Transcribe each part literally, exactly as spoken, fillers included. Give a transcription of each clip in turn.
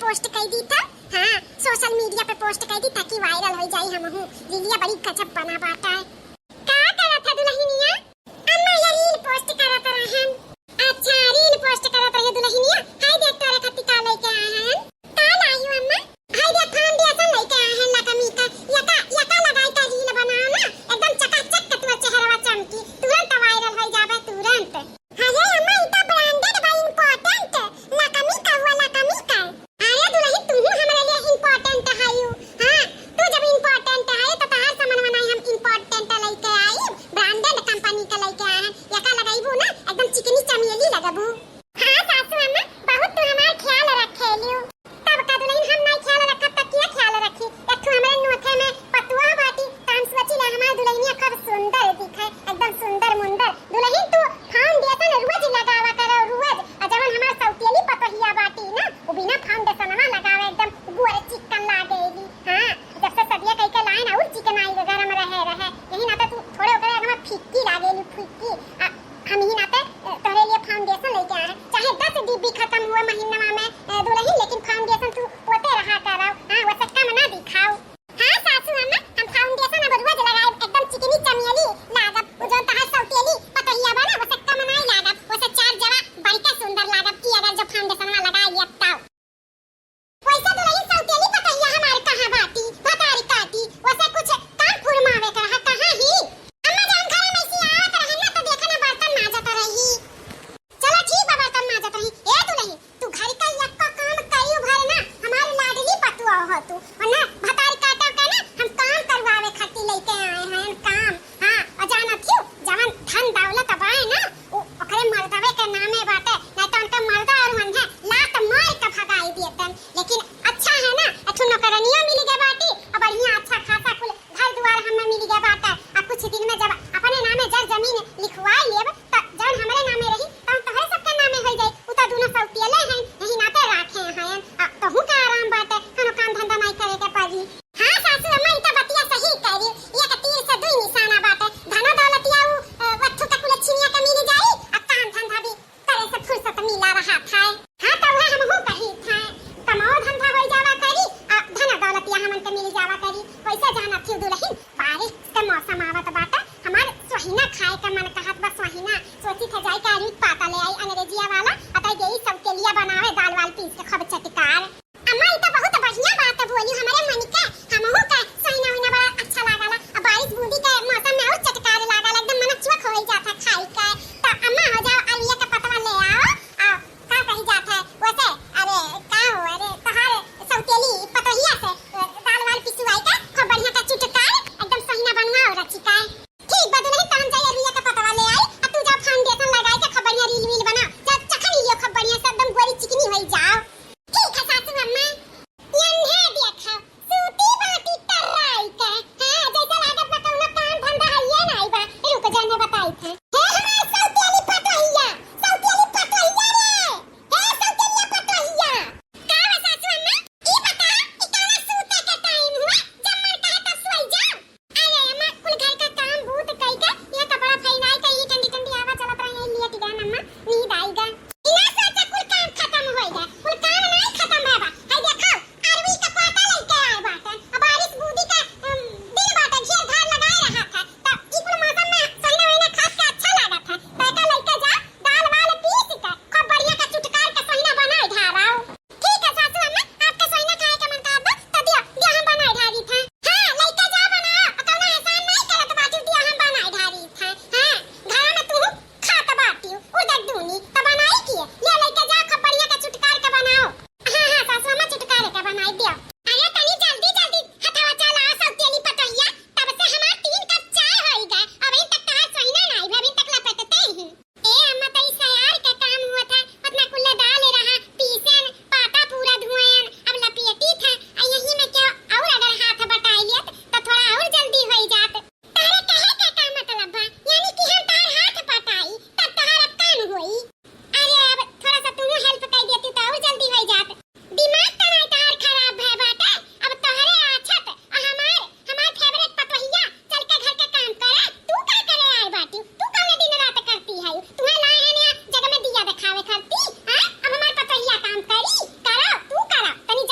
post कइ दीथा। हाँ, social media पे post कइ दीथा कि viral होइ जाई हमहू। रीलिया बड़ी गजब बना बाटा। का करत है दुलहिनिया? अम्मा, ये reel post करत रहन। अच्छा, reel post करत रहे दुलहिनिया। हाय देख, तोरे खातिर का लइके आए हैं। का लाइउ अम्मा? हाय देख, foundation लइके आए हैं Lakme का। यका, यका लगाई का reel बनाओ ना, एकदम चकाचक के तोर चेहरवा चमकी, तुरंत viral होइ जाबे, तुरंत। अरे अम्मा, ई तो branded बा, important। Lakme का हुआ, Lakme का। अरे दुलहिन, तुहू हमरे लिए important हइउ। हाँ, तू जब important हइउ, तो तहार सामान बनाई हम important लइके आई, branded company के लइके आए हैं। यका लगाइबू ना, एकदम चिकनी चमेली लगबू। हाँ सासू अम्मा, बहुत तू हमार ख्याल रखेलिउ। तब का दुलहिन, हम नाई ख्याल रखब त के ख्याल रखी? एक ठो हमरे नोखे में पतुआ बाटी, त हम सोचिले हमार दुलहिनिया खूब सुंदर दिखे, एकदम सुंदर मुंदर। दुलहिन तू foundation रोज लगावा करो, रोज। आ जवन हमार सौतेली पतोहिया बाटी ना, उ बिना foundationवा लगावे एकदम गोर चिक्कन लागेली। हाँ, जब से सदिया कइके लाइन अउर चिकनाई के घर में रहे रहे, यही नाते तू थोड़े ओकरे आगे में फीकी लागेली, फीकी। आ, हम ही नाते, अ, तोहरे लिए foundation लइके आए हैं। चाहे दस डिब्बी खतम हुए महीनवा में, अ, दुलहिन, लेकिन foundation तू पोते रहा करव। हाँ, वसे कम ना दिखाओ। हाँ सासू अम्मा, हम foundation अब रोज लगाइब, एकदम चिकनी चमेली लागब। उ जौन तहार सौतेली पतोहिया बा ना, वसे कम नाई लागब, वसे चार जवा बढ़ के सुंदर लागब कि अगर जब foundationवा लगाइ लियब तब। वैसे दुलहिन सौतेली पतोहिया हमार कहाँ बाटी, भतारी काटी, वसे कुछ काम फुरमावे के रहा, कहाँ ही? अम्मा जौन घर में से आवत रहे ना, तो देखा ना बर्तन माजत रही। चलो ठीक बा, बर्तन माजत रही। ए दुलहिन, तू घर का यक्को काम करियो भर ना, हमार लाडली पतुआ हो तू। वरना भतारी काटा के ना हम काम करवावे खातिर लइके आए हैं काम। हाँ, और जानत हियो, जवन धन दौलत बाए ना, उ ओकरे मर्दवे के नामे बाटे, नहीं तो उनका मर्दा और मन है, लात मार के भगाई देतन। लेकिन अच्छा है ना, एक ठो नौकरनिया मिल गए बाटी, और बढ़िया अच्छा खासा कुल घर दुआर हमें मिल गए बाटे। आ कुछ दिन में जब अपने नामे जर जमीन लिखवाई लेब, त जौन हमरे नामे रही, तौन तोहरे सबके नामे हो जाई। उ त दुनो सौतियले हैं, यही नाते राखे हैं। आ तोहू के आराम बाटे, कोनो काम धंधा नहीं करे के पड़ी। हाँ सासू अम्मा, ई त बतिया सही कह रही। एक तीर से दुई निशाना बाटे। धनो दौलतिया उ, अ, वत्थु का कुल छिनिया के मिल जाई, आ काम धंधा भी करे से फुर्सत मिला रहा था। हाँ, त उहे हमहू कही था, कमाओ धंधा होई जावा करी, आ धन दौलतिया हमन के मिल जावा करी। वैसे जानत हियो दुलहिन, बारिश के मौसम आवत बाटे, हमार सोहिना खाए के मन कहत बा, सोहिना। सोची था जाए के आलू के पाता ले आई अंग्रेजिया वाला, आ ताई देई सौतेलिया बनावे दाल वाल पीस के खूब चटकार। अम्मा, ई त बहुत बढ़िया बात बोली हमरे मन के। हमहू के सोहिना ओहिना बड़ा अच्छा लागला। अब बारिश बूंदी के मौसम में और चटकार लागला, एकदम मन चुअक हो जात है खाई के। त अम्मा हो जाओ, आलूया के पतवा ले आओ। आ का कही जात है वैसे? अरे का हो, अरे तोहार सौतेली पतोहिया से, अ, दाल वाल पिसुआई के खूब बढ़िया का चुटकार एकदम सोहिना बनवाओ रचिका। ठीक बा दुलहिन, त हम जाई आलूया के पतवा ले आई, आ तू जा foundation लगाई के खूब बढ़िया reel वील बना। जा चखनी लियो खूब बढ़िया से, एकदम गोरी चिकनी होई जाओ। ठीक है सासू अम्मा। यन्हे देखा, सूती बाटी टर्राई के। हाँ, जैसे लागत बा कौनो काम धंधा हइये नाई बा। रुक जा, ने बताई थे। हे हमार सौतेली पतोहिया, सौतेली पतोहिया रे। हे सौतेलिया पतोहिया। का बा सासू अम्मा? ई बता, ई कौनो सूते के time हुआ? जब मन कहे तब सोई जाओ। अरे अम्मा, कुल घर का काम बूत कई के, ये कपड़ा फैलाई के, ये ठंडी ठंडी हवा चलत रहे, ये लेट गए अम्मा, नींद आई गए। बिना सोचे कुल काम खत्म होई गए, कुल काम नहीं खत्म भवा। हाय देखो, अरवी का कोटा लेके आए बाटे, अब बारिश बूंदी का, अम, दिन बाटे, घेर धार लगाए रहा था, तो ई कुल मौसम में सोहिना वोहिना खास के अच्छा लागत है, तो एका लेके जा, दाल वाल पीस के, खूब बढ़िया का चुटकार के सोहिना बनाए ढाराओ। ठीक है सासू अम्मा, आपके सोहिना खाए के मन करत बा, त दियो, दियो हम बनाए ढारी थे। हाँ, लइका जा बनाओ, और कौनो एहसान नहीं करत बाटी, दियो हम बनाए ढारी थे। हाँ, घरा में तू खात बाटी, उड़द दूनी, त बनाई किए? ले लइका जा, खूब बढ़िया के चुटकार के बनाओ। हाँ, हाँ, सासू अम्मा चुटकार के बनाई दियो। अरे तनी जल्दी, जल्दी हथवा चलाओ, सौतेली पतोहिया, तब से हमार तीन कप चाय होई गए, अबहिन तक तहार सोहिना नाई भे, अबहिन तक लपेटते ही। ए अम्मा, तई सयार के काम हुआ था, उतना कुल्ले दाल रहा, पीसेन, पाता पूरा धुएन, अब लपेटी था, आ यही में क्या और अगर हाथ बटाई लियत, तो थोड़ा और जल्दी होई जात। तारे कहे के का मतलब बा? यानी कि हम तार हाथ बटाई, तब तहार अब काम होई? अरे, अब थोड़ा सा तू help कर देती, तो और जल्दी होई जात। दिमाग त नाई तहार खराब भय बाटे, अब तोहरे आछत, आ हमार, हमार favourite पतोहिया चल के घर के काम करे, तू का करे आए बाटी? तू कौने दिन रात करती है? तुहे लाए हैं ना जग में दिया दिखावे करती, हाँ? अब हमार पतोहिया काम करी, करो, तू करो, तनी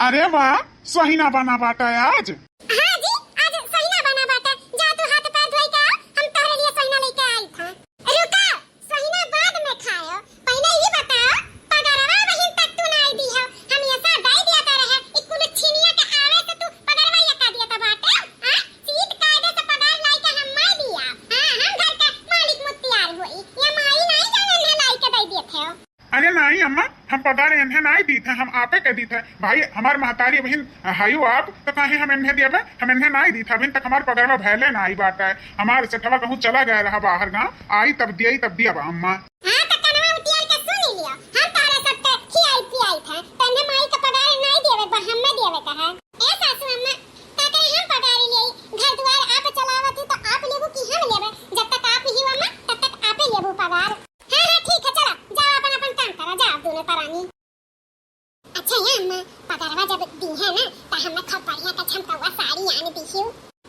अरे वाह, सोहिना बना बाटा आज। हाँ जी, आज सोहिना बना बाटा। जा तू हाथ पैर धोई के आ, हम तोहरे लिए सोहिना लेके आई था। रुका, सोहिना बाद में खायो, पहिले ई बताओ, पगरवा बहिन तक तू नाई दिहो। हम ऐसा दई दिया तो रहे, ई कुल छिनिया के आवे से तू पगरवा ये का दिया तो बाटे, हाँ? सीध कायदे से पगार लाई के हम माई दिया। हाँ, हम घर के मालिक मुख्तियार होई, ये माई नाई जाने ने लाई के दई दिए थे। अरे नाई अम्मा, हम पगार एन्हे नाई दीत है, हम आपे के दीत है। भाई, हमार महतारी बहिन हयो आप, तो काहे हम एन्हे देबे? हम एन्हे नाई दीत है, अभिन तक हमार पगरवा भैले नाई बाटा है। हमार सेठवा कहूँ चला गया रहा बाहर गाँव, आई तब दियई, तब दियब अम्मा। हाँ, तो कनवा उटियार के सुन लियो, हम तारा सबके खियाई पियाई थे, तो एन्हे माई के पगार नाई देवे, बा हमें देवे का है। ए सासू अम्मा, का करे हम पगार लेई, घर दुआर आप चलावत ही तो आप लेबू कि हम लेबे? जब तक आप ही अम्मा, तब तक आपे लेबू पगार। हाँ, हाँ, ठीक है, चला, जाओ अपन, अपन काम करा, जाओ दोनों परानी। अच्छा ये अम्मा, पगरवा जब दी है ना, तो हमें खूब बढ़िया का झमकौआ साड़ी आन दीहू।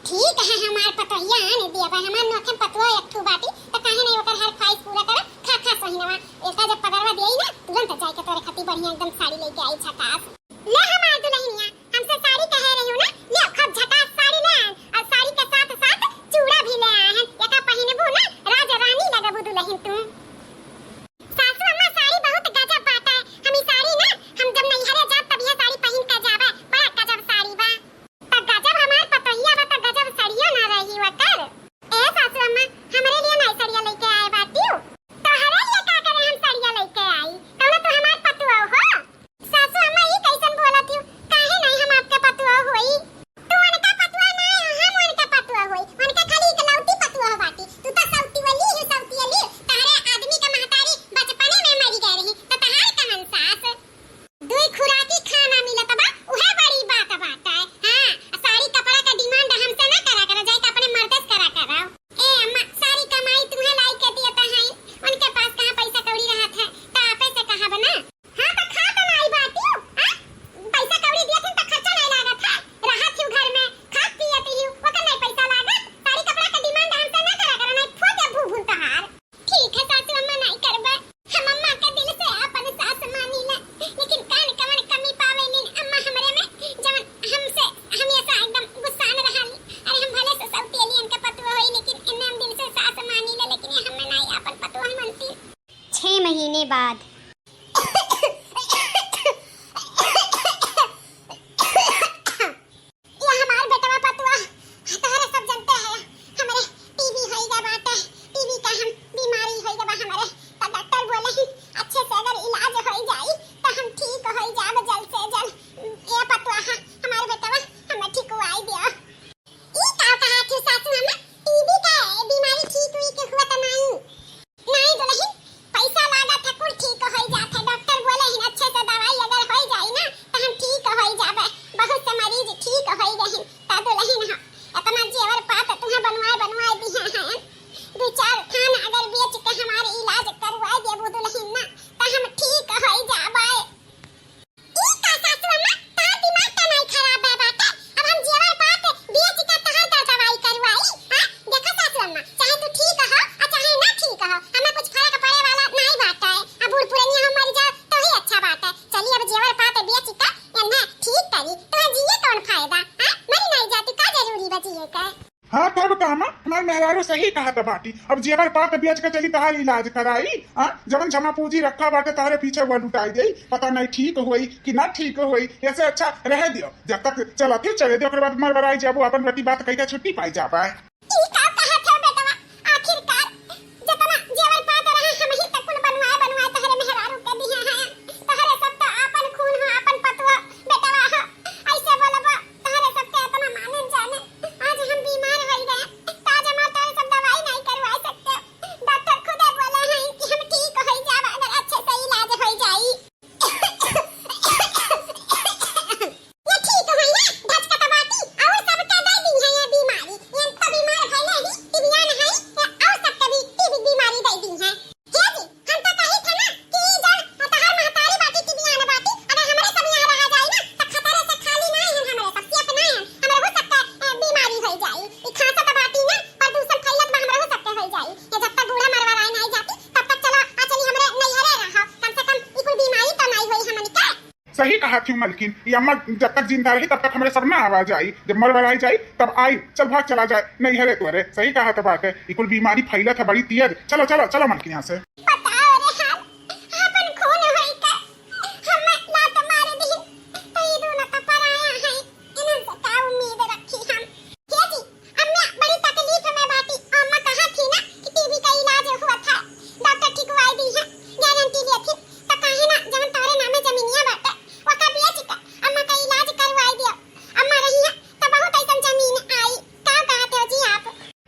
ठीक है, हमार पतोहिया आन दिया बा, हमार नोखे पतोह एक ठू बाटी, तो काहे नहीं ओकर हर ख्वाहिश पूरा करे, खा खा सोहिनवा, एका जब पगरवा दियई ना, तुरंत जाए के तोरे खातिर बढ़िया एकदम साड़ी लेके आई झकास। ले हमार दुल्हनिया, हमसे साड़ी कहे रही हो ना, ले खूब झकास साड़ी ले आन, और साड़ी के साथ साथ चूड़ा भी ले आए हैं, एका पहिनबू ना, राज रानी लगबू दुल्हन तू। सासू अम्मा, साड़ी बहुत गजब बाटे। हम ई साड़ी ना, हम जब नैहरे जाब तब यह साड़ी पहिन के जाबे। बड़ा गजब साड़ी बा। त गजब हमार पतोहिया बा त गजब साड़ियो ना रही ओकर। ए सासू अम्मा, हमरे लिए नाई साड़िया लेके आए बाटियो। तोहरे लिए का करे हम साड़िया लेके आई? कौनो तू हमार पतोह हो? सासू अम्मा, ई कैसन बोलत हो? काहे नहीं हम आपके पतोह होई? तू उनका पतोह ना हो, हम उनका पतोह होई। उनका खाली इकलौती पतोह बाटी। तू तो सौतियली ही सौतियली। तहरे आदमी का महतारी बचपने में मरी गए रही, तो तहार कवन सास? दुई खुराकी खाना मिलत बा, उहे बड़ी बात बाटे। हाँ, साड़ी कपड़ा का demand हमसे ना करा करा, जाए के अपने मर्दे से करा करा। ए अम्मा, सारी कमाई तुम्हें लाई के दिए तो हैं, उनके पास कहाँ पैसा कौड़ी रहत है, तो आपे से कहा बना। हाँ, तो खा तो नाई बाटियो, हाँ? पैसा कौड़ी दिए थे तो खर्चा नहीं लागत है, रहत ही घर में, खात पियत ही, ओकर नहीं पैसा लागत, साड़ी कपड़ा के demand हमसे ना करा करा, नहीं फोड़ दे भू भून तहार। ठीक है सासू अम्मा, नाई करबे, हम अम्मा के दिल से आपन सास मानी ले, लेकिन कान कवन कमी पावे लीन अम्मा हमरे में, जवन हमसे हमेशा एकदम गुस्सान रहा ली। अरे हम भले से सौतेलियन के पतोह होई, लेकिन इन्हें हम दिल से सास मानी ले, लेकिन ये हमें नाई आपन पतोह मनती। छह महीने बाद। ये हमार बेटवा पतोह, तोहरे सब जनते है, हमरे टीबी होई गए बाटे, टीबी का हम बीमारी होई गए बा हमरे, तो डॉक्टर बोले ही अच्छे से अगर इलाज होई जाई, तो हम ठीक होई जाब जल्द से जल्द। ये पतोह, हमार बेटवा, हमें ठीक हुआई दियो। ई का कहा थी सासू अम्मा, टीबी का बीमारी ठीक हुई के हुआ तो नहीं? नाई दुल्हन, पैसा लागत है, कुल ठीक होई जात है। डॉक्टर बोले हिन, अच्छे से दवाई अगर होई जाई ना, तो हम ठीक होई जाबे। बहुत से मरीज ठीक होई गए हिन। ता दुल्हन हो, इतना जेवर पात तुम्हें बनवाए, बनवाए दिए हैं। दो चार थान अगर बेच के हमारे इलाज करवाए देबू दुल्हन ना, तो हम ठीक होई जाबे। ई का सासू अम्मा, तहार दिमाग का नाई खराब है बाटे? अब हम जेवर पात बेच के तहार दर दवाई करवाई, हाँ? देखो सासू अम्मा, चाहे तू ठीक हो और चाहे ना ठीक हो, हमें कुछ फर्क पड़े वाला नाई बाटे। अब बूढ़ पुरनिया हम मर जाओ तो ही अच्छा बाटे। चली अब जेवर पात बेच के एन्हें ठीक करी, तो जिए कौन फायदा, हाँ? मरी नाई जाती, का जरूरी बा जिए के? हाँ, तब का अम्मा, हमार मेहरारू सही कहत बाटी। अब जेवर पात बेच के चली तहार इलाज कराई, हाँ? जवन जमा पूंजी रखा बाटे तहरे पीछे वो लुटाई देई। पता नहीं ठीक होई कि ना ठीक होई, ऐसे अच्छा रह दियो। जब तक चलत ही चले दियो, ओकरे बाद मर बराई जाबो, अपन बेटी बात कही के छुट्टी पाई जाबा। ई का कहत हो बेटवा? आखिरकार जतना जेवर पात रहा, हम ही तक कुल बनवाए, बनवाए तहरे मेहरारू के दिए हैं। तहरे सब तो आपन खून हो, आपन पतवा बेटवा हो। ऐसे बोलबो, तहरे सब के इतना मानन जाने। आज हम बीमार होई गए, तो आज हमार तहरे सब दवाई नहीं करवा सकते। डॉक्टर खुदे बोले हैं कि हम ठीक होई जाब अगर अच्छे से इलाज होई जाई। ये ठीक होई ना, धचकत बाटी, और सबके दे दी है ये बीमारी। ये तो बीमारी सही कहा थी मलकिन, ये अम्मा जब तक जिंदा रही तब तक हमरे सब ना आवा जाई, जब मर बराई जाई तब आई। चल भाग चला जाए नैहरे तोरे। सही कहा था बात है, ये कुल बीमारी फैलत है बड़ी तेज। चलो चलो चलो मलकिन यहाँ से। बताओ रे हाल, अपन खून होई के हम लात मार दी, तो ये दोनों तो पराया है, इन्हन से का उम्मीद रखी हम। हे जी, अम्मा बड़ी तकलीफ में बाटी। अम्मा कहा थी ना कि टीबी का इलाज हुआ था, डॉक्टर ठिकवाई दी है, गारंटी लिया थी, तो काहे ना जवन तोरे नामे जमीनिया बाटे, वका बेच के अम्मा का इलाज करवाई दियो। अम्मा रही है तो बहुत ऐसन जमीन आई। का कहते हो जी आप?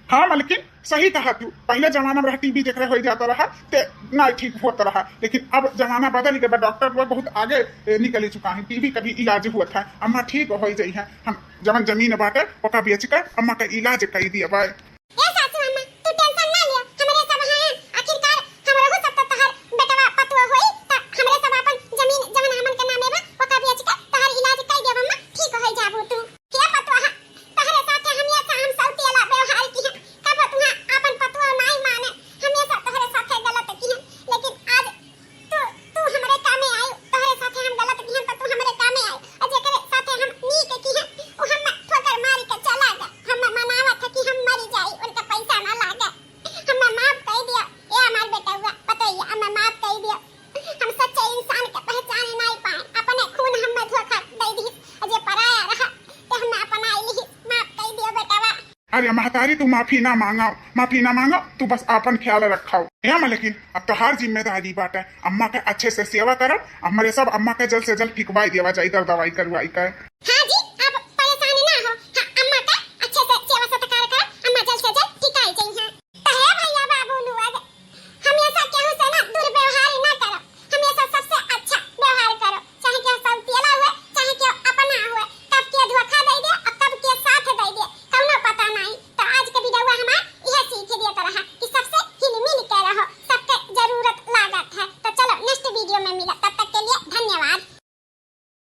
हाँ मलकिन, सही कहा तू। पहले जमाना में रहा टीबी जेकरे हो जाता रहा ते ना ठीक होता रहा, लेकिन अब जमाना बदल गया, डॉक्टर लोग बहुत आगे ए, निकल चुका है। टीबी का भी इलाज हुआ था, अम्मा ठीक हो जाई है। हम जवन जमीन बाटे ओका बेच के अम्मा का इलाज कर दिया बा। ए सासू अम्मा, तू टेंशन ना लियो, हमरे सब हैं। आखिरकार हमरो सब तो तहार बेटवा पतुआ होई, त हमरे सब अपन जमीन जवन हमन के नामे बा, ओका बेच के तहार इलाज कर देब अम्मा, ठीक हो जाबू तू। हे पतुआ, तहरे साथे हमेशा हम सौती वाला व्यवहार की है, कब तुहा अपन पतुआ नाई माने, हमेशा तहरे साथे गलत की है, लेकिन आज तू, तू हमरे कामे आयु, तोहरे साथे हम गलत किहन त तू हमरे कामे आयु, और जेकरे साथे हम नीक किहन, उ हम ठोकर मारी के चला गए। हम मनावत है कि हम मरी जाई, उनका पैसा ना लागे। हमें माफ कर दिया, ए हमार बेटउआ, पतोहिया, हमें माफ कर दिया। हम सच्चे इंसान के पहचाने नहीं पाए, अपने खून हमें धोखा दे दी, और जे पराया रहा, ते हमें अपना लिही, माफ कर दिया बेटवा। अरे महतारी, तू माफी ना मांगाओ, माफी ना मांगाओ, तू बस आपन ख्याल रखाओ। हे मलकिन, अब तोहार जिम्मेदारी बाटे, अम्मा के अच्छे से सेवा करो, हमरे सब अम्मा के जल्द से जल्द ठिकवाई देवा जाई, दर दवाई करवाई के। हाँ,